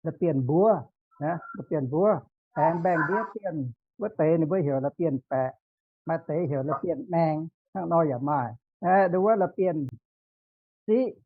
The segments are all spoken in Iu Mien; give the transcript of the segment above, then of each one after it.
La'bienh mbuov, la'bienh mbuov. Aengx mbaengx-ndiev bienh wuov deix ninh mbuo heuc la'bienh baeqc, maaih deix heuc la'bienh maeng, hnangv nor yaac maaih. Aeqv, nduov wuov la'bienh siqv,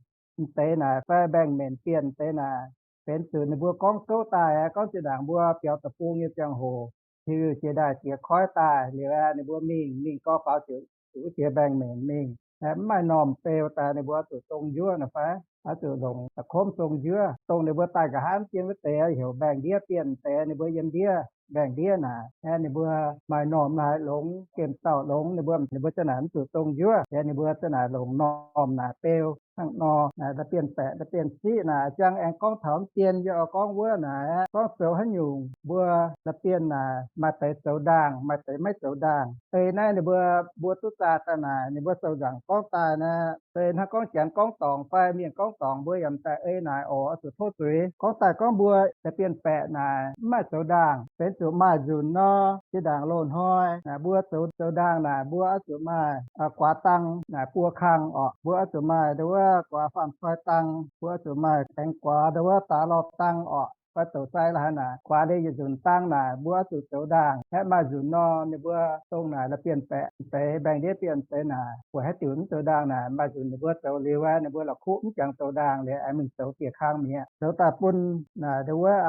m'deix naaic fai mbaengx-maenc bienh m'deix naaic, benx zuqc ninh mbuo gorngv gouv daaih aqv, gorngv zinh ndaangc mbuo biaux deic-bung nyei ziangh hoc, hiuv jiex ndaaih jiex koiv daaih liuz aqv, ninh mbuo mingh, mingh gorngv faaux zuqc, zuqc wuov jiex mbaengx-maenc mingh, mv maaih normh beu daaih, ninh mbuo oix zuqc zong njuov nor fai, oix zuqc longc da'komv zong njuov, dongh ninh mbuo daaih nqa'haav mv zien wuov deix heuc mbaengx-ndiev bienh deix, ninh mbuo yiem ndiev mbaengx-ndiev naaic, ninh mbuo maaih normh naaic longx, gemh dauh longx, ninh mbuo, ninh mbuo za'naaic mv zuqc zong njuov, ninh mbuo za'naaic longc normh naaic beu hnangv nor. Naaic la'bienh baeqc, la'bienh siqv naaic, ziangh aengx gorngv taux mv dien yie oix gorngv wuov naaic aqv, gorngv zoux haaix nyungc mbuo la'bienh naaic maaih deix zoux ndaangh, maaih deix maiv zoux ndaangh. Ei naaiv ninh mbuo, mbuo duqv zaah daaih naaic, ninh mbuo sou nzaangc gorngv daaih naaic, ei hnangv gorngv Janx gorngv dorngc fai mienh gorngv dorngc mbuo yaac m'daaih ei naaic oc, oix zuqc tov zuiz. Gorngv daaih gorngv mbuo la'bienh baeqc naaic mv maaih zoux ndaangh, benx zuqc maaih nzunc nor, zinh ndaangc loz-hnoi naaic mbuo zoux, zoux ndaangh naaic mbuo oix zuqc maaih guaax dang naaic buo kang oc, mbuo oix zuqc maaih nduov wuov guaax faam koi dang, mbuo oix zuqc maaih aengx guaax nduov wuov daax lorh dang oc, fai douc sai la'haaix naaic, guaax liuz yietc nzunc dang naaic mbuo oix zuqc zoux ndaangh. Aeqv, maaih nzunc nor ninh mbuo dongh naaic la'bienh baeqc deix, mbaengx-ndiev bienh deix naaic, buatc haaix diuc mv zoux ndaangh naaic, maaih nzunc ninh mbuo zoux liuz aqv, ninh mbuo la'kuqv mv jangx zoux ndaangh liuz aengx mingh zoux dieh kang mi'aqv. Zoux daaih bun naaic nduov wuov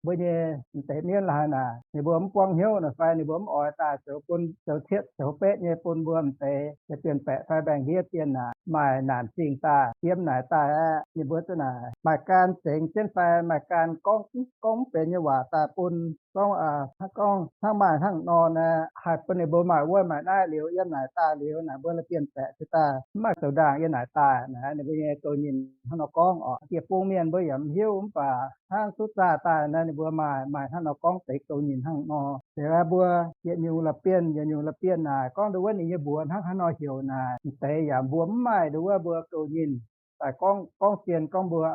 mbuo nyei m'deix mienv la'haaix naaic, ninh mbuo mv buangv hnyouv naaic fai ninh mbuo mv oix daaih zoux bun, zoux cietv zoux beqv nyei bun mbuo m'deix la'bienh baeqc fai mbaengx-ndiev bienh naaic maaih naanc zingh daaih, yiem naaic daaih aqv, ninh mbuo za'naaic maaih gan zengx jienv fai maaih gan gorngv, gorngv mv benx nyei waac daaih bun, gorngv, gorngv hnangv maaih hnangv nor naaic, haih bun ninh mbuo maaih wuov maaih naaiv liuz, yiem naaic daaih liuz naaic mbuo la'bienh baeqc se daaih mv maaih zoux ndaangh yiem naaic daaih naaic, ninh mbuo nyei douz nyinh hnangv nor gorngv oc. Deic-bung mienh mbuo yaac mv hiuv, mv baac hnangv duqv zaah daaih naaic ninh mbuo maaih, maaih hnangv nor gorngv deix douz nyinh hnangv nor. Liuz mbuo yietc nyungc la'bienh, yietc nyungc la'bienh naaic gorngv nduov wuov ninh nyei mbuox hnangv haaix nor heuc naaic, m'deix yaac mbuo mv maaih nduov wuov mbuo douz nyinh daaih gorngv, gorngv zien gorngv mbuo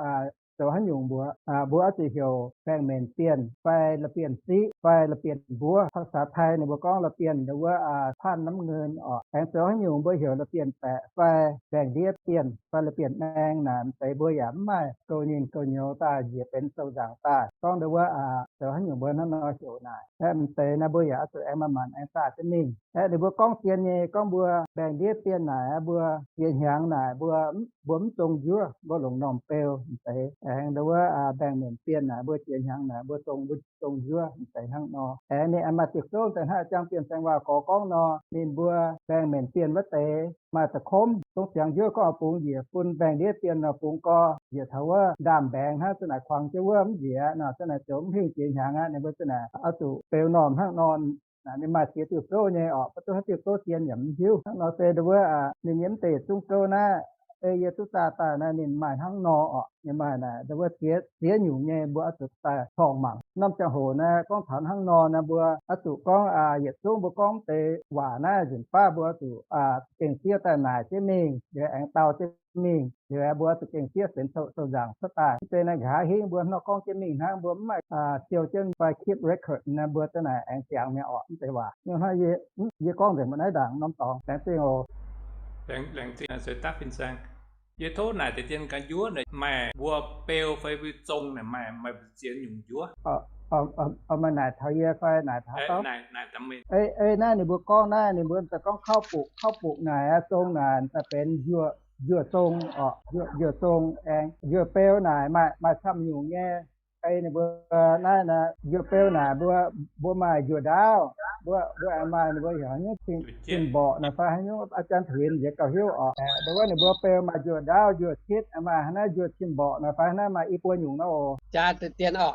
zoux haaix nyungc mbuox, mbuo oix zuqc heuc mbaengx-maenc bienh fai la'bienh siqv fai la'bienh mbuov. ภาษาไทย ninh mbuo gorngv la'bienh nduov wuov ธาตุน้ำเงิน oc. Aengx zoux haaix nyungc mbuo heuc la'bienh baeqc fai mbaengx-ndiev bienh fai la'bienh maeng naaic, m'deix mbuo yaac mv maaih gouv nyinh gouv nyouz daaih njiec benx sou nzaangc daaih gorngv nduov wuov zoux haaix nyungc mbuo hnangv nor heuc naaic. Aeqv, m'deix naaic mbuo yaac oix zuqc aengx manc-manc aengx zaah jienv mingh. Aeqv, ninh mbuo gorngv zien nyei gorngv mbuo mbaengx-ndiev bienh naaic mbuo ziex hnyangx naaic mbuo, mbuo mv zong njuov, mbuo longc normh beu m'deix. Aengx nduov wuov mbaengx-maenc bienh naaic mbuo ziex hnyangx naaic mbuo zong, mbuo zong njuov m'deix hnangv nor. Aengx ninh aengx maaih diuh souv daaih hnangv Jang Bienh Saeng Waac gorx gorngv nor, ninh mbuo mbaengx-maenc bienh wuov deix maaih da'komv zong ziangx njuov gorngv oix bungx njiec bun mbaengx-ndiev bienh nor bungx gorx njiec taux wuov ndaamv-mbaengx hnangv, za'naaic kuangx jienv wuov mv njiec nor, za'naaic zoux mv hingh ziex hnyangx aqv. Ninh mbuo za'naaic oix zuqc beu normh hnangv nor. Naaic ninh maaih ziex diuh souv nyei oc, mv duqv haaix diuh gouv zien yaac mv hiuv. Hnangv nor se nduov wuov ninh nyei m'deix zungv gouv naaiv, ei yie duqv zaah daaih naaic ninh maaih hnangv nor oc. Ninh maaih naaic nduov wuov ziex, ziex nyungc nyei mbuo oix zuqc daaih torngv mangc. Norm ziangh hoc naaic gorngv taux hnangv nor naaic mbuo oix zuqc gorngv yietc zungv mbuo gorngv m'deix waac naaiv nzunc baav mbuo oix zuqc gengh siev daaih naaic jienv mingh, liuz aengx dau jienv mingh, liuz mbuo oix zuqc gengh siev benx sou, sou nzaangc cuotv daaih. Mv zeiz naaic nqa'haav hingv mbuo hnangv nor gorngv jienv mingh hnangv, mbuo mv maaih siou jienv fai keep record naaic mbuo za'naaic aengx ziangx mi'aqv oc. Mv zeiz waac hnangv yie, yie gorngv nzengc mbuo naaiv ndaangc norm dorngx. Laengz zingh oc. Laengz zingh, Doctor Fin Saeng. Yie tov naaic deix dien ga'naaiv njuov naaic maaih mbuo beu fai mbuo zong naaic maaih, maaih ziex nyungc njuov. Maaih naaic taux yie fai naaic taux? Ei, naaiv ninh mbuo gorngv naaiv, ninh mbuo daaih gorngv ข้าวปลูก, ข้าวปลูก naaic, zong naaic daaih benx njuov zong oc, njuov zong. Aengx njuov beu naaic maaih, maaih camv nyungc nyei. Ei ninh mbuo naaiv naaic njuov beu naaic mbuo, mbuo maaih njuov ndaauv, mbuo, mbuo aengx maaih ninh mbuo heuc haaix nyungc cin-mborqc naaic fai haaix nyungc, อาจารย์ Tuix Nziex gauh hiuv oc. Nduov wuov ninh mbuo beu maaih njuov ndaauv, njuov citv, aengx maaih haaix naaiv njuov cin-mborqc naaic fai haaix naaiv maaih i buo nyungc nor oc. Jaa deix dien oc.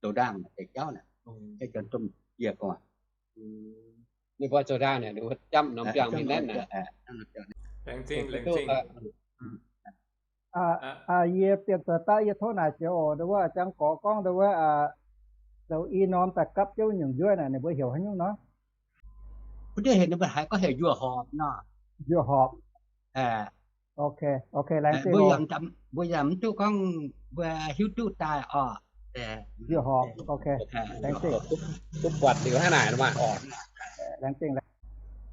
zoux ndaangh deix jauv naaic, zoux yie gorngv, ninh mbuo zoux ndaangh naaic, ninh mbuo jamv norm biangh mingh naaiv naaic. Yie bieqc zoux daaih yie tov naaic joux oc, ndau wuov jangx gorx gorngv ndau wuov, zoux i norm daaih gapv jienv nyungc njuov naaic, ninh mbuo heuc haaix nyungc nor? Mbuo duqv heuc ninh mbuo haiz gorngv heuc njuov horpc nor. Njuov horpc. Mbuo yaac mv duqv gorngv mbuo hiuv duqv daaih oc. Njuov horpc, duqv buatc liuz hnangv naaic maah.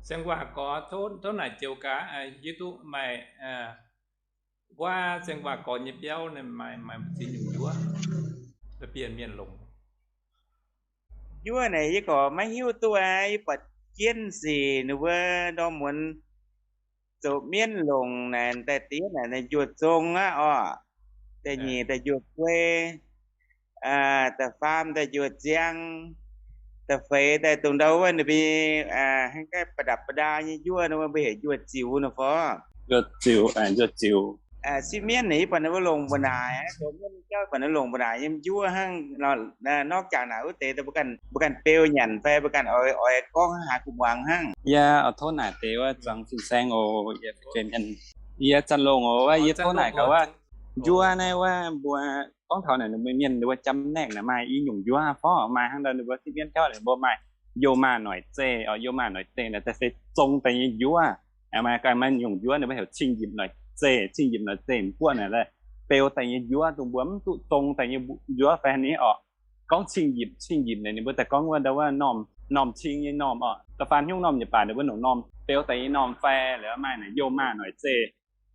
Saeng-Waac Gorx, tov naaic joux gaax, hiuv duqv maaih wuov Saeng-Waac Gorx nyei biauv maaih, maaih ziex nyungc njuov, bieqc mienh longc. Njuov naaic yie gorx maiv hiuv duqv aqv. Yie buatc jienv sic ninh mbuo ndorm muonz zoux mienv longc naaic daaih diev naaic njuov zong aqv oc. Da'nyeic daaih njuov guei, da'faam daaih njuov ziang, da'feix daaih dongh ndau wuov ninh mbuo hnangv gaengh ประดับประดา nyei njuov nor, mbuo heuc njuov ziux nor fov. Njuov ziux, njuov ziux. Sipv mienv naaic yie buatc ninh mbuo longc mbu'naaic, zoux mienv jauv buatc ninh longc mbu'naaic nyei njuov hnangv. Nor jangx naaic wuov deix mbuo ganh beu nyanc fai mbuo ganh oix gorngv hnangv haaix gu'nguaaz hnangv. Yie oix tov naaic deix wuov zuangx fin-saeng oc. Yie zanc longx oc, wuov yie tov naaic gaax wuov njuov naaiv wuov mbuo gorngv taux naaic ninh mbuo mienh ninh mbuo jam-naeqv naaic maaih i nyungc njuov fov, maaih hnangv ndau ninh mbuo sipv mienv jauv naaic mbuo maaih youh maah noic zeih oc. Youh maah noic zeih naaic daaih se zong daaih nyei njuov. Maaih ganh maaih nyungc njuov ninh mbuo heuc cing-njipc noic zeih. Cing-njipc noic zeih m'buoqv naaic beu daaih nyei njuov dongh mbuo mv duqv zong daaih nyei njuov fai ni oc. Gorngv cing-njipc, cing-njipc naaic ninh mbuo daaih gorngv wuov ndau wuov normh, normh cing nyei normh oc. Da'faanh hnyouv normh nyei baac ninh mbuo longc normh beu daaih nyei normh fai la'maah naaic youh maah noic zeih.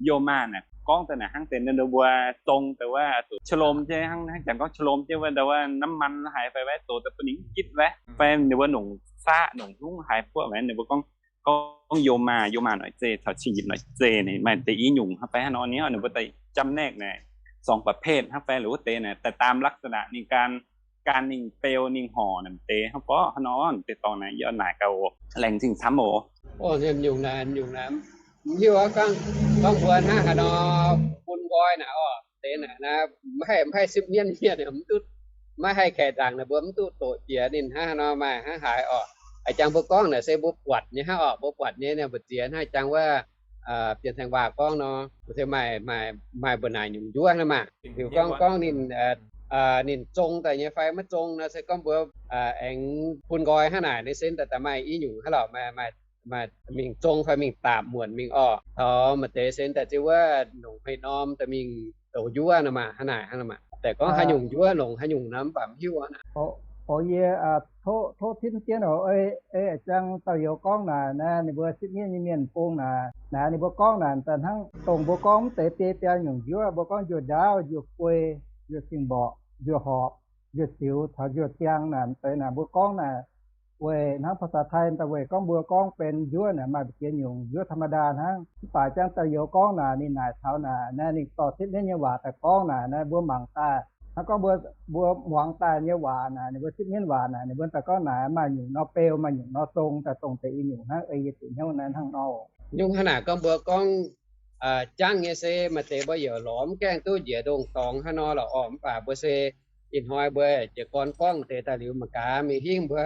Youh maah naaic gorngv daaih naaic hnangv deix ninh mbuo zong daaih wuov zuqc qaqv lom jienv hnangv, hnangv janx gorngv qaqv lom jienv wuov ndau wuov น้ำมัน haaix fai waiv zoux daaih bun ninh mv gitv waiv fai ninh mbuo longc saqv longc hnyouv haaix buoqv waiv ninh mbuo gorngv, gorngv youh maah, youh maah noic zeih caux cing-njipc noic zeih naaic maaih deix i nyungc hnangv fai hnangv nor ni. Ninh mbuo daaih jam-naeqv naaic สองประเภท hnangv fai la'wuov deix naaic daaih ตามลักษณะ ninh gan, gan ninh beu ninh horc naaic deix hnangv fov hnangv nor deix dorngx naaic yie naaic gaax oc. Laengz zingh camv oc. Nyungc naaic, nyungc naaic mv hiuv gorngv, gorngv mbuo hnangv haaix nor bun nqoi naaic oc. Deix naaic naaiv mv haih, mv haih sipv mienv mienh mv duqv, maiv haih kaeqv nzaangc naaic mbuo mv duqv doqc jiex ninh hnangv haaix nor maaih hnangv haaix oc. A'jangx mbuo gorngv naaic se mbuo buatc nyei hnangv oc. Mbuo buatc nyei naaiv mbu'ziex hnangv jangx wuov Bienh Saeng Waac gorngv nor, se maaih, maaih mbu'naaic nyungc njuov naaiv maah. Liuz gorngv, gorngv ninh, ninh zong daaih nyei fai maiv zong nor se gorngv mbuo aengx bun nqoi hnangv naaic, ninh se daaih maaih i nyungc hnangv lorqc, maaih, maaih mingh zong fai mingh daapc muonc mingh orqc. Taux maaih deix se daaih ziouc wuov longc hmei norm daaih mingh zoux njuov nor maah, hnangv naaic hnangv nor maah. Daaih gorngv haaix nyungc njuov longc haaix nyungc nor mv baac mv hiuv aqv. Oc, yie tov, tov tinv jienv oc. Ei, ei, jangx dauh youz gorngv naaic, naaiv ninh mbuo sipv mienv nyei mienh bung naaic, naaiv ninh mbuo gorngv naaic daaih hnangv dongh mbuo gorngv mv deix biei biaa nyungc njuov, mbuo gorngv njuov ndaauv, njuov guei, njuov sing-mborqc, njuov horpc, njuov ziux caux njuov ziang naaic, deix naaic mbuo gorngv naaic weic hnangv ภาษาไทย daaih weic gorngv mbuo gorngv benx njuov naaic maaih ziex nyungc, njuov ธรรมดา hnangv. Mv baac jangx dauh youz gorngv naaic ninh naaic taux naaic, naaiv ninh dorh sipv mienv nyei waac daaih gorngv naaic, naaiv mbuo mangc daaih hnangv gorngv mbuo, mbuo muangx daaih nyei waac naaic, ninh mbuo sipv mienv waac naaic, ninh mbuo daaih gorngv naaic maaih nyungc nor beu, maaih nyungc nor zong, daaih dongh deix i nyungc hnangv. Ei yie zuqc hnyouv naaiv hnangv nor. Nyungc hnangv naaic gorngv mbuo gorngv jangv nyei se maaih deix mbuo yaac lorz mv gaengh duqv njiec ndongh dorngx hnangv nor lorqc orqc. Mv baac mbuo se ih hnoi mbuo jiez gorn gorngv deix daaih liuz mangc gaax mingh hingv mbuo,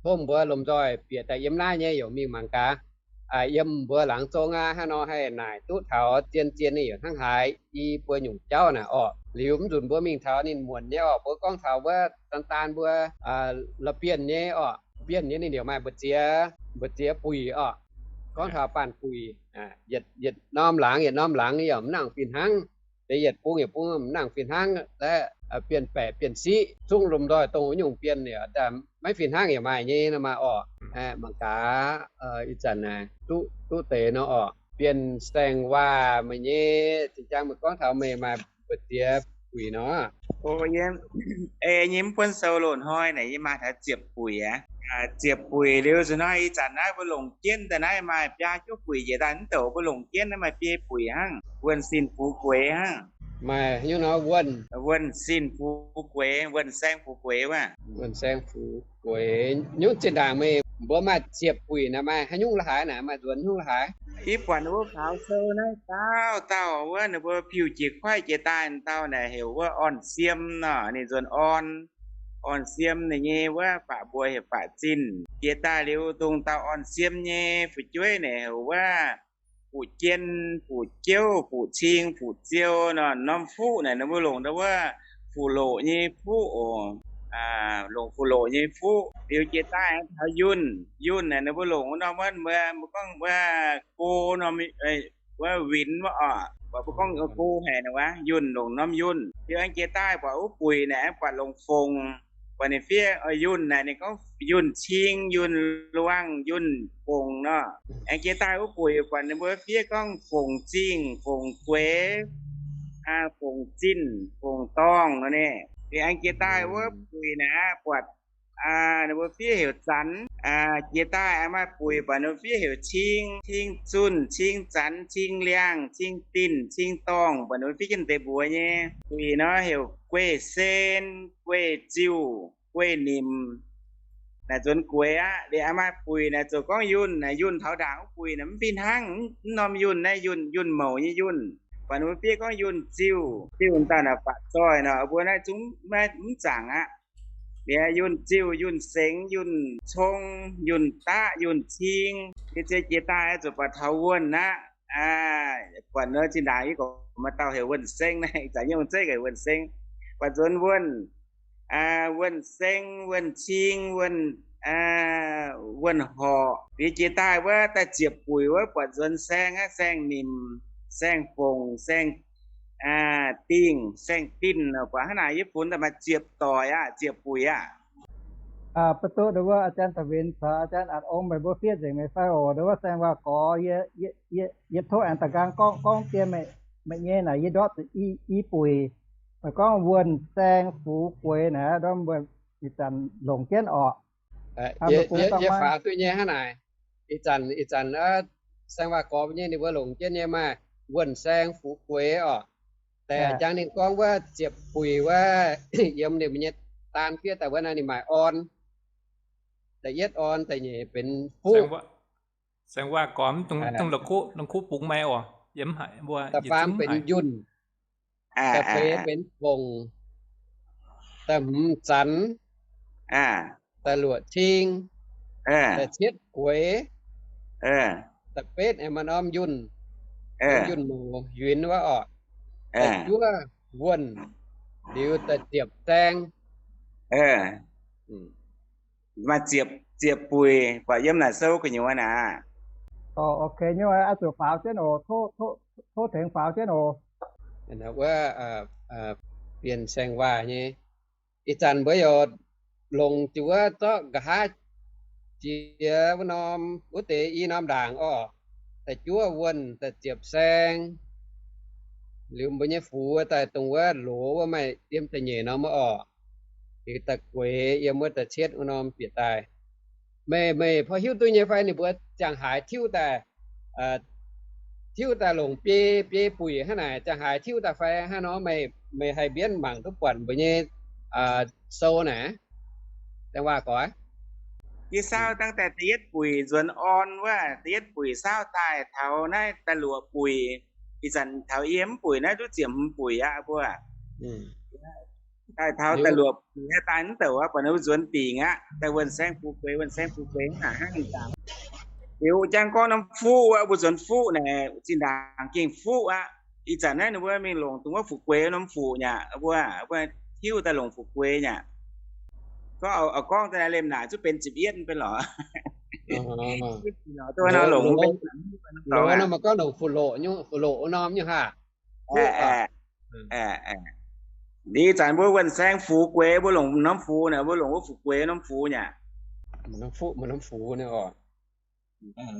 tov mbuo lomh nzoih bieqc daaih yiem naaiv nyei yaac mingh mangc gaax. Yiem mbuo laangz zong aqv, hnangv nor haih naaic duqv taux zien-zien ninh yaac hnangv haaix i buo nyungc jauv naaic orqc. Liuz mv nzunc mbuo mingh taux ninh muonc nyei orqc, mbuo gorngv taux wuov daan daan mbuo la'bienh nyei orqc, bienh nyei ninh yaac maaih mbu'ziex, mbu'ziex buic orqc. Gorngv taux baanh buic, yietc norm laangz, yietc norm laangz yaac mv nangc fih hnangv. Deix yietc bung yietc bung mv nangc fih hnangv, bienh baeqc bienh siqv, zungv lomh nzoih dongh wuov nyungc bienh yaac maiv fih hnangv yaac maaih nyei nor maah orqc. Mangc gaax ih zanc duqv, duqv deix nor orqc. Bienh Saeng Waac meih nyei zinh jangx meih gorngv taux meih maaih mbu'ziex buic nor. Ei nyei mv buonv sou loz-hnoi naaic yie maaih taux ziepc buic aqv. Ziepc buic liuz nzunc hnoi ih zanc naaiv mbuo longc jienv daaih naaiv maaih biaa juov buic njiec daaih, mv douc mbuo longc jienv naaiv maaih biei buic hnangv. Wuonh Sin Fux Gueix hnangv. Maaih nyungc nor Wuonh, Wuonh Sin Fux Gueix, Wuonh Saeng Fux Gueix wuov. Wuonh Saeng Fux Gueix. Nyungc zinh ndaangc meih mbuo maaih ziepc buic naaic maaih haaix nyungc la'haaix naaic, maaih nzuonx nyungc la'haaix? Yie buatc wuov faaux sou naaiv dauh dauh wuov ninh mbuo piuh jiex kuaaiv jiex daaih dauh naaic heuc wuov Orn Siem nor, ninh nzuonx Orn. Orn Siem naaic nyei wuov baac mbuox heuc Baac Zinh. Jiex daaih liuz dongh dauh Orn Siem nyei fu'jueiv naaic heuc wuov Fuqv Jien, Fuqv Jouv, Fuqv Cing, Fuqv Ziou nor. Norm Fuqv naaic ninh mbuo longc ndau wuov fuqv loqc nyei fuqv oc. longc fuqv-loqc nyei fuqv. Liuz jiex daaih taux yunh. Yunh naaic ninh mbuo longc wuov norm wuov, mbuo, mbuo gorngv wuov go norm, wuov winx wuov oc, mbuo gorngv go haic naaic wuov, yunh, longc norm yunh. Liuz aengx jiex daaih buatc wuov buic naaic aengx buatc longc fongc. Buatc ninh fiev yunh naaic ninh gorngv yunh cing, yunh luangh, yunh fongc nor. Aengx jiex daaih wuov buic buatc ninh mbuo fiev gorngv fongc zingh, fongc gueix, fongc zinh, fongc dorngh nor. Ninh aengx jiex daaih wuov buic naaic aqv, buatc ninh mbuo fiev heuc zanx. Jiex daaih aengx maaih buic buatc ninh mbuo fiev heuc cing, cing zunh, cing zanx, cing liangh, cing dinh, cing dorngh, buatc ninh mbuo fiev jienv deix mbuox nyei. Buic nor heuc guei-sen, guei-ziuh, guei-nimc. Naaic nzuonx gueix aqv. Liuz aengx maaih buic naaic ziouc gorngv yunh, naaic yunh taux ndaangc wuov buic naaic mv fih hnangv. Mv norm yunh naaiv, yunh, yunh mouc nyei yunh. Buatc ninh mbuo fiev gorngv yunh ziuh, ziuh daaih naaic faatv zoih nor, mbuo naaiv zungv mv zaangc aqv. Liuz yunh ziuh, yunh sengx, yunh cong, yunh daqv, yunh cing. Liuz jiex daaih zuqc buatc taux wuonh aqv. Buatc nor zinh ndaangc yie gorngv maaih dauh heuc wuonh seng naaiv, ih zanc yie ong zeiv heuc wuonh seng. Buatc nzuonx wuonh, wuonh seng, wuonh cing, wuonh, wuonh horqc. Liuz jiex daaih wuov daaih ziepc buic wuov buatc nzuonx saeng aqv, saeng-nimc, saeng-fongc, saeng-dingh, saeng-dinh, buatc hnangv naaic yie funx daaih maaih ziepc doic aqv, ziepc buic aqv. Ba'duqv ndongc wuov อาจารย์ Taux Winx caux อาจารย์ A'nc Ong meih mbuo fiev nzengc meih fai oc. Ndongc wuov saeng waac-gorx yie, yie tov aengx da'nqaang gorngv, gorngv dien meih nyei naaic yie ndortv i buic. Meih gorngv wuonh saeng fux gueix naaic, ndortv mbuo ih zanc longc jienv orqc. Yie faaux duqv nyei hnangv naaic. Ih zanc, ih zanc saeng waac-gorx nyei ninh mbuo longc jienv nyei maaih wuonh saeng fux gueix orqc. Da'jangv ninh gorngv wuov ziepc buic wuov, yiem ninh mbuo nyei daan fiev daaih wuov naaiv ninh maaih orn. Da'yietv orn, da'nyeic benx fuqv. Saeng waac-gorx dongh la'kuqv, la'kuqv bungx maaih oc, yiem haic mbuo. Da'faam benx yunh. Da'feix benx fongc. Da'hmz zanx. Da'luoqc cing. Da'cietv gueix. Da'betv aengx maaih norm yunh, yunh mouc yuinx wuov orqc. Da'juov wuonh. Liuz da'ziepc saeng. Maaih ziepc, ziepc buic, buatc yiem naaic sou gu'nyuoz naaic. Ok, nyei oix zuqc faaux jienv oc. Tov tengx faaux jienv oc. Wuov bienh saeng waac nyei. Ih zanc mbuo yaac longc ziouc wuov zorqv nqa'haav jiex wuov norm wuov deix i norm ndaangc orqc. Da'juov wuonh, da'ziepc saeng. Liuz mbuo nyei fux daaih dongh wuov loz wuov maaih yiem da'nyeic norm wuov orqc. Liuz da'gueix yiem wuov da'cietv wuov norm bieqc daaih. Meih, meih porv hiuv duqv nyei fai ninh mbuo ziangh haaix tiuv daaih, tiuv daaih longc biei, biei buic hnangv naaic, ziangh haaix tiuv daaih fai hnangv nor, meih, meih haih mbienv mangc duqv buatc mbuo nyei sou naaic. Dangh waac-gorx, yie saauv dangh daaih da'yietv buic nzuonx orn wuov, da'yietv buic saauv daaih taux naaiv da'luoqc buic. Ih zanc taux yie mv buic naaiv duqv ziepc hmz buic aqv mbuo. Daaih taux da'luoqc buic daaih mv douc aqv, buatc ninh mbuo nzuonx dingc aqv, daaih wuonh saeng fux gueix, wuonh saeng fux gueix hnangv naaic. Liuz jangv gorngv norm fuqv wuov, mbuo nzuonx fuqv naaic zinh ndaangc gengh fuqv aqv. Ih zanc naaiv ninh mbuo mingh longc dongh wuov fuqv gueix norm fuqv nyei, mbuo, mbuo hiuv daaih longc fuqv gueix nyei. Gorngv, gorngv daaih lemh naaic zuqc benx ziepc yietv benx lorqc. Longc, longc, longc, longc, gorngv longc fuqv loqc nyungc, fuqv loqc norm nyungc haah. Ih zanc mbuo wuonh saeng fuqv gueix, mbuo longc norm fuqv naaic, mbuo longc wuov fuqv gueix norm fuqv nyei. Norm fuqv, norm fuqv nyei oc.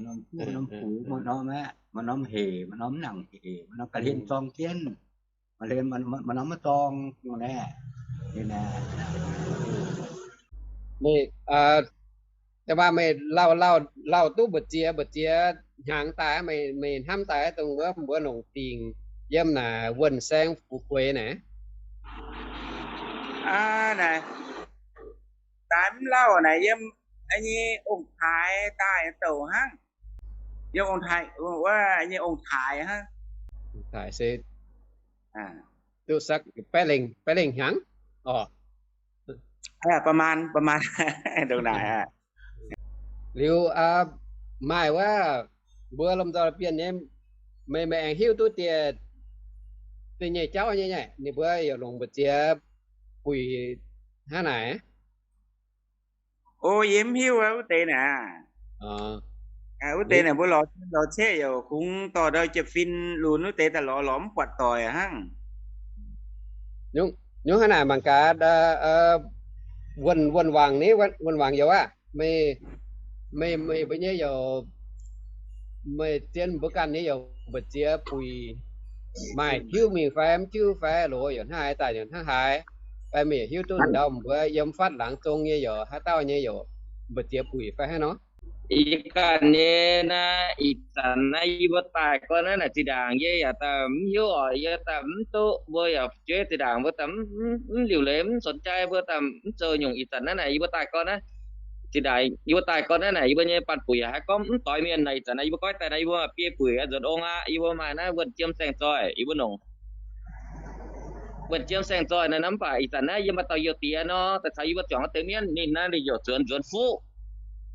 Norm fuqv, norm fuqv, maaih norm aqv, maaih norm hec, maaih norm nangc hec, maaih norm ga'hlen zorng jienv, maaih norm maiv zorng nyungc naaiv. Meih, da'faanh meih lauh, lauh, lauh duqv mbu'ziex, mbu'ziex hnyangx daaih, meih, meih hnamv daaih dongh wuov mbuo longc dingc yiem naaic wuonh saeng fuqv gueix naaic. Naaic, daaih mv lauh naaic yiem nyei ong-taaix daaih douc hnangv. Yiem ong-taaix, wuov nyei ong-taaix hnangv. Ong-taaix se duqv sakv baeqv lengh, baeqv lengh hnyangx oc. ประมาณ, ประมาณ dongh naaic. Liuz maaih wuov mbuo lomh nzoih bienh nyei, meih, meih aengx hiuv duqv dieh, da'nyeic jauv nyei, nyei ninh mbuo yaac longc mbu'ziex buic hnangv naaic. O, yie mv hiuv wuov deix naaic. Wuov deix naaic mbuo lorz, lorz ceqv yaac kungx dorh ndau jiex fin lunx wuov deix daaih lorz, lorz mv buatc doic hnangv. Nyungc hnangv naaic mangc gaax, wuonh, wuonh wangc ni, wuonh wangc youz aav. Meih, meih, meih mbuo nyei yaac, meih zien mbuo ganh nyei yaac mbu'ziex buic, maaih tiuv mingh fai mv tiuv fai loz yaac hnangv haaix daaih yaac hnangv haaix. Fai meih yaac hiuv duqv ndau mbuo yiem fatv laangz zong nyei yaac haaix dauh nyei yaac mbu'ziex buic fai hnangv nor. Ih ganh nyei naaiv, ih zanc naaiv yie mbuo daaih gorn naaiv naaic zinh ndaangc yie yaac daaih mv hiuv oc, yie daaih mv duqv, mbuo yaac jueiv zinh ndaangc mbuo daaih mv, mv liuc leiz mv สนใจ, mbuo daaih mv zoux nyungc. Ih zanc naaiv naaic yie mbuo daaih gorn naaiv, zinh ndaangc yie mbuo daaih gorn naaiv naaic yie mbuo nyei baan buic yaac haiz gorngv mv doix mienh naaic. Ih zanc naaiv yie mbuo goiv daaih naaiv yie mbuo maaih biei buic, nzuonx ong aqv. Yie mbuo maaih naaiv wuonh jiem saeng-zoih, yie mbuo nongc wuonh jiem saeng-zoih naaiv, mv baac ih zanc naaiv yie maaih dauh youh diex nor, daaih caux yie mbuo juangc wuov deix mienv, ninh naaiv ninh yaac zuonx nzuonx fuqv.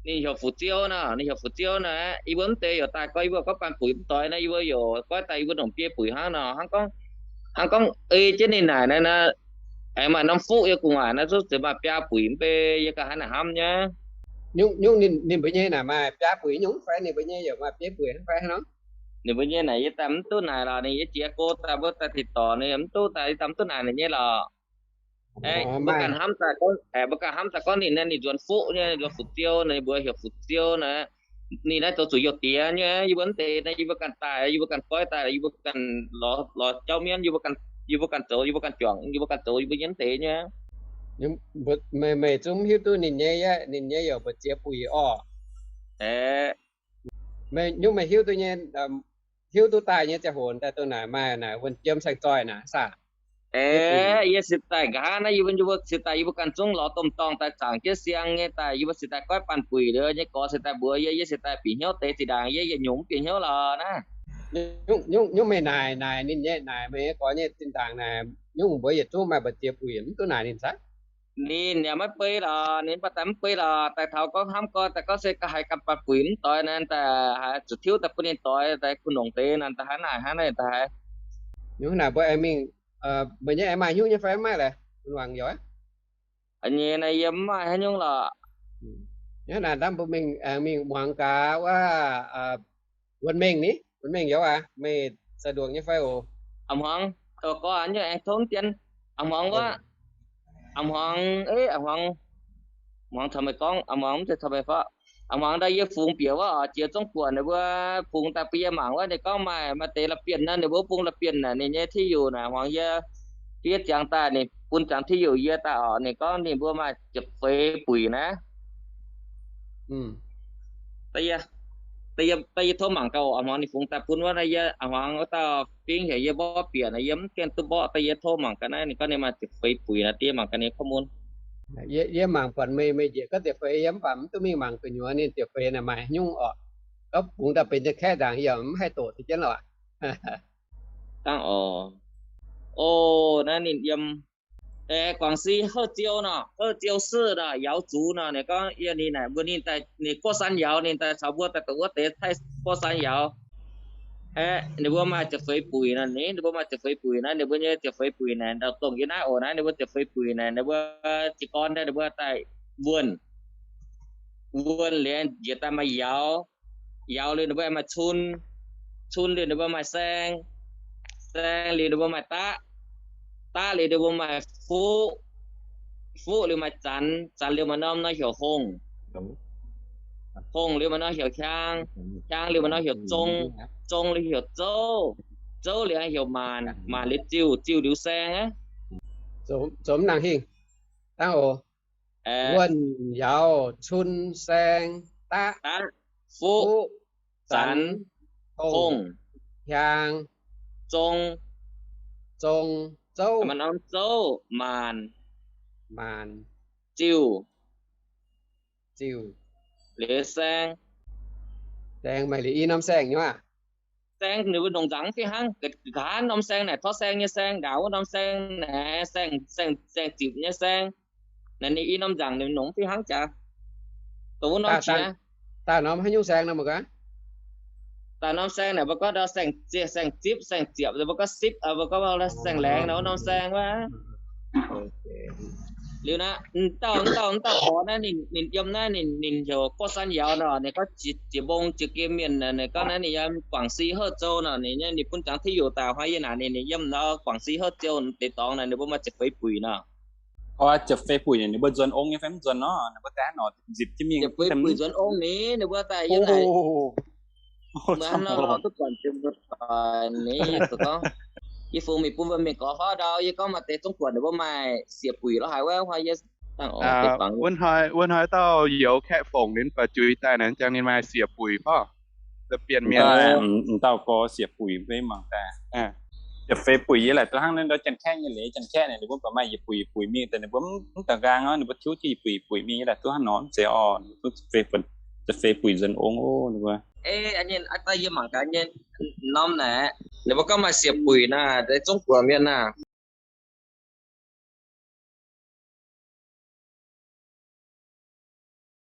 Ninh heuc Fuqv Ziou nor, ninh heuc Fuqv Ziou nor. Yie mbuo mv deix yaac daaih gorngv yie mbuo gorngv baan buic mv doix naaiv, yie mbuo yaac goiv daaih yie mbuo nongc biei buic hnangv nor, hnangv gorngv, hnangv gorngv ei jienv ninh naaic naaiv, aengx maaih norm fuqv yie gu'nguaaic naaiv zungv ziouc maaih biaa buic mv bei, yie ganh hnangv naaic hnamv nyei. Nyungc, nyungc ninh, ninh mbuo nyei naaic maaih biaa buic nyungc fai ninh mbuo nyei yaac maaih biei buic hnangv fai hnangv nor? Ninh mbuo nyei naaic yie daaih mv duqv naaic lorqc, ninh yie jiex go daaih mbuo daaih ติดต่อ ninh mv duqv daaih, yie daaih mv duqv naaic ninh nyei lorqc. Aeqv, mbuo ganh hnamv daaih gorngv, aeqv, mbuo ganh hnamv daaih gorngv ninh naaiv ninh nzuonx fuqv nyei, nzuonx Fuqv Ziou naaic, ninh mbuo heuc Fuqv Ziou naaic. Ninh naaiv zoux zuqc youh diex nyei, yie mbuo mv deix naaiv, yie mbuo ganh daaih, yie mbuo ganh goiv daaih, yie mbuo ganh lorz, lorz jauv mienv, yie mbuo ganh, yie mbuo ganh zoux, yie mbuo ganh juangc, yie mbuo ganh zoux, yie mbuo nyei mv deix nyei. Meih, meih zungv mv hiuv duqv ninh nyei, ninh nyei yaac mbu'ziex buic orqc. Aeqv, meih nyungc meih hiuv duqv nyei, hiuv duqv daaih nyei ziangh hoc daaih dongh naaic maaih naaic wuonh jiem saeng-zoih naaic saah? Aeqv, yie se daaih nqa'haav naaiv yie mbuo, yie mbuo se daaih yie mbuo ganh zungv lorz domh dorngh daaih zaangc jienv siang nyei daaih, yie mbuo se daaih goiv baan buic liuz nyei gorx se daaih mbuox yie, yie se daaih bieqc hnyouv deix zinh ndaangc yie yietc nyungc mv bieqc hnyouv lorqc naaiv. Nyungc, nyungc meih naaic, naaic ninh nyei, naaic meih nyei gorx nyei zinh ndaangc naaic, nyungc mbuo yietc zungv maaih mbu'ziex buic mv duqv naaic ninh saah? Ninh yaac maiv bei lorqc, ninh mv baac daaih mv bei lorqc. Daaih taux gorngv hnamv gorn daaih gorngv se ga'haiz ganh baan buic mv doix naaic, daaih haiz zuqc tiuv daaih bun ninh doix daaih kuh nongc deix naaic, daaih haaix naaic hnangv naaic daaih haiz. Nyungc naaic mbuo aengx mingh, meih nyei aengx maaih hnyouv nyei fai mv maaih laaix? Bun wangc youz. Nyei naaiv yie mv maaih haaix nyungc lorqc. Hnangv naaic dangh mbuo mingh, aengx mingh muangx gaax wuov, wuonh mengh ni, wuonh mengh youz aac, meih สะดวก nyei fai oc? A'hmuangx, gorx nyei aengx tov dien. A'hmuangx wuov, a'hmuangx, a'hmuangx, a'hmuangx caux meih gorngv, a'hmuangx mv zeiz caux meih fai. A'hmuangx daaih yie fungx bieqc wuov oc, jiex zungv buonc ninh mbuo fungx daaih bun yie mangc wuov, ninh gorngv maaih, maaih deix la'bienh naaiv, ninh mbuo bung la'bienh naaic, ninh nyei ที่อยู่ naaic, a'hmuangx yie fiev ziangx daaih, ninh bun ziangx ที่อยู่ yie daaih oc, ninh gorngv ninh mbuo maaih ziepc feix buic naaiv. Daaih yie tov mangc gaax, a'hmuangx ninh fungx daaih bun wuov, yie a'hmuangx wuov dauh fingx heuc yie mborqv bieqc naaic, yie mv gaengh duqv mborqv, daaih yie tov mangc gaax naaiv, ninh gorngv ninh maaih ziepc feix buic naaiv, daaih yie mangc gaax ninh ข้อมูล. Yie, yie mangc buatc meih, meih njiec gorngv ziepc feix, yie mv baac mv duqv mingh mangc gu'nyuoz ninh ziepc feix naaic maaih haaix nyungc orqc. Gorngv bungx daaih benx jienv kaeqv nzaangc yie yaac mv haih doqc deix jienv lorqc. Dangh oc. O, naaiv ninh yiem Guangv Si Heuv Ziou nor, Heuv Ziou Siv nor, Yauz Zutc nor, ninh gorngv yie ninh naaic mbuo ninh daaih, ninh 过山摇, ninh daaih caux mbuo daaih dongh wuov deix Taiv 过山摇. Aeqv, ninh mbuo maaih ziepc feix buic nor, ninh, ninh mbuo maaih ziepc feix buic naaiv, ninh mbuo nyei ziepc feix buic naaic, ndau dongh yie naaiv oc, naaiv ninh mbuo ziepc feix buic naaic, ninh mbuo jiez gorn daaih ninh mbuo daaih wuonh, wuonh liuz njiec daaih maaih yauz, yauz liuz ninh mbuo maaih cun, cun liuz ninh mbuo maaih saeng, saeng liuz ninh mbuo maaih daqv, daqv liuz ninh mbuo maaih fuqv, fuqv liuz maaih zanx, zanx liuz maaih norm nor heuc hongh, hongh liuz maaih norm heuc hiaang, hiaang liuz maaih norm heuc zong, zong liuz heuc zouv, zouv liuz heuc maanc, maanc liuz ziuh, ziuh liuz saeng aqv. Zoux mv nangc hingh. Dangh oc. Wuonh, yauz, cun, saeng, daqv, fuqv, zanx, hongh, hiaang, zong, zong, zouv, maaih norm zouv, maanc, maanc, ziuh, ziuh, liuz saeng, saeng, maaih liuz i norm saeng nyei aav. Saeng ninh mbuo nongc nzangc mv fih hnangv, nqa'haav norm saeng naaic torv saeng nyei saeng, ndaangc wuov norm saeng naaic saeng, saeng, saeng zipc nyei saeng. Naaic ninh i norm nzangc ninh nongc mv fih hnangv jaax. Dongh wuov norm jiex. Daaih norm haaix nyungc saeng nor mbuo gorngv? Daaih norm saeng naaic mbuo gorngv ndau saeng zipv, saeng zipv, saeng ziepc, mbuo gorngv sipv, mbuo gorngv saeng laengz nor wuov norm saeng wuov. Liuz naaiv, dauh, dauh, dauh gorx naaiv ninh, ninh yiem naaiv ninh, ninh heuc Guoqv San Yauz nor, ninh gorngv jiex mbong jiex gem mienh, ninh gorngv naaiv ninh yiem Guangxi Hezhou nor, ninh, ninh bun ziangx tiuv youz daaih hnoi yie naaic ninh, ninh yiem nor Guangxi Hezhou deix dorngx naaic, ninh mbuo maaih ziepc feix buic nor. Ziepc feix buic ninh mbuo nzuonx ong nyei fai mv nzuonx nor, ninh mbuo daaih nor nzipc jienv mingh. Ziepc feix buic nzuonx ong ni, ninh mbuo daaih yiem naaic. Mv nor duqv buatc jiex mbuo doic ni, gorngv yie fungx mingh bun mbuo mienh gorx fauv ndau, yie gorngv maaih deix Zong-Guoqv ninh mbuo maaih siec buic lorz haaix wuov hnoi yie dangh oc. Wuov hnoi, wuov hnoi dauh youz Kaeqv Fongc ninh baac juix daaih naaic, jangx ninh maaih siec buic fauv. Bienh mienh, m'dauh gorx siec buic mbuo mangc daaih. Ziepc feix buic yie laaic duqv hnangv naaiv ndau Janx-Kaeqv nyei leiz, Janx-Kaeqv ninh mbuo baac maaih yietc buic yietc buic mingh, daaih ninh mbuo mv dangx nqaang, ninh mbuo tiuv jienv yietc buic yietc buic mingh, yie laaic duqv hnangv nor mv zeiz orqc, ziepc feix buic, ziepc feix buic nzuonx ong oc ninh mbuo. Ei, yie mangc gaax nyei norm naaic, ninh mbuo gorngv maaih siec buic naaic, deix Zong-Guoqv mienh naaic.